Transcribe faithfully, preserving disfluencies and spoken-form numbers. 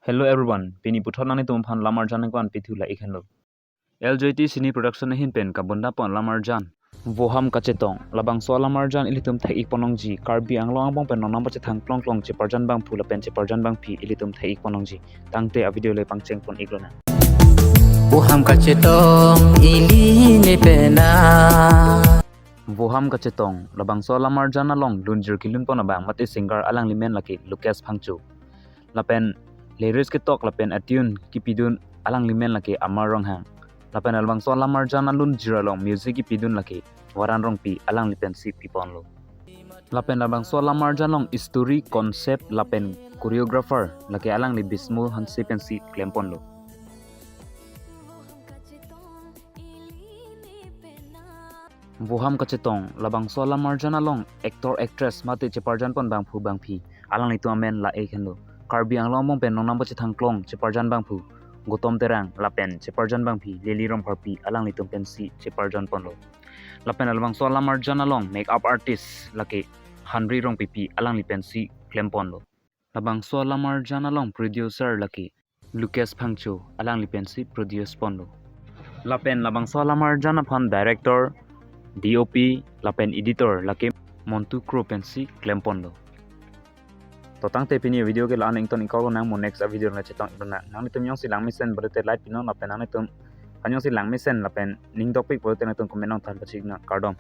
Hello everyone, pini puthot nanglitum aphan lamarjan nangvan pithu la-ik henlo. L J T Cine Production ahin pen kabunda pon lamarjan Voham Kachetong. Labangso lamarjan ilitum thek-ik pon longji, Karbi Anglong angbong pen nonam pachethang klong klong cheparjan bangphu lapen cheparjan bangpi ilitum thek-ik pon longji. Tangte a video le pangcheng pon-ik lonang. Voham Kachetong ili ne pena. Voham Kachetong, labangso lamarjan along lunjir kelun pon abang mate singer alangli men lake Lukesh Phangcho. Lapen lyrics ketok lapen a-tune kipidun alangli men lake Amar Ronghang. Lapen labangso lamarjan alunjir along music kipidun lake Waran Rongpi, alangli pensi pi ponlo. Lapen labangso lamarjan along story, concept lapen choreographer lake alangli Bismo Hanse pensi klem ponlo. Voham Kachetong, labangso lamarjan along actor actress mate cheparjan pon bangphu bangpi alanglitum amen la-ik henlo. Karbi Anglong angbong pen nonam pachethang klong cheparjan bangphu Gautam Terang lapen cheparjan bangpi Lily Rongpharpi, alanglitum pensi cheparjan ponlo. Lapen labangso lamarjan along makeup artist lake Hanri Rongpipi, alangli pensi klem ponlo. Labangso lamarjan along producer lake Lukesh Phangcho, alangli pensi produce ponlo. Lapen labangso lamarjan aphan director, D O P lapen editor lake Montu Kro pensi klem ponlo. To tangte pini video ke la-an ington-ik lonang, mo next video le chetong-ik lonang. Nanglitum jongsi langmesen pulote like pinon lapen nanglitum aphan jongsi langmesen lapen ning dokpik pulote nangtum comment along than pachiknang, kardom.